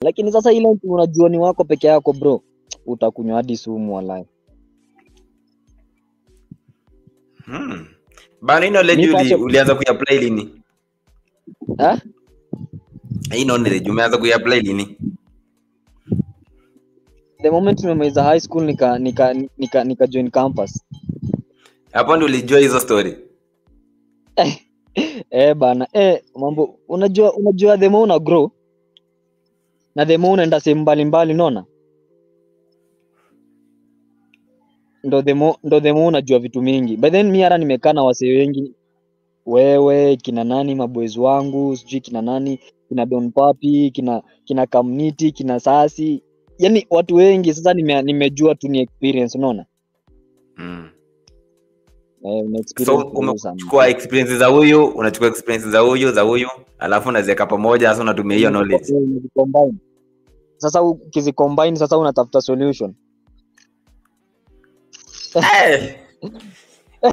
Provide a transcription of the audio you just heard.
Lakini sasa ile unajua ni wako peke yako bro, utakunywa hadi sumu walai. Bana, hii knowledge ulianza kuiapply lini? Eh? Hii knowledge umeanza kuiapply lini? The moment nimemaliza high school nika join campus. Hapo ndio ulijua hizo story. Bana, mambo unajua the more una grow na the more unaenda sehemu mbalimbali, unaona? Ndo the more unajua vitu mingi. But then mimi hata nimekaa na wasee wengi, wewe kina nani, maboys wangu, sijui kina nani, kina Don Papi, kina Community, kina Sasi. Yaani watu wengi sasa nimejua tu ni experience, unaona? Una experience. So umechukua experience za huyu, unachukua experience za huyu, alafu unaziweka pamoja, sasa unatumia hiyo knowledge. Sasa ukizicombine sasa unatafuta solution.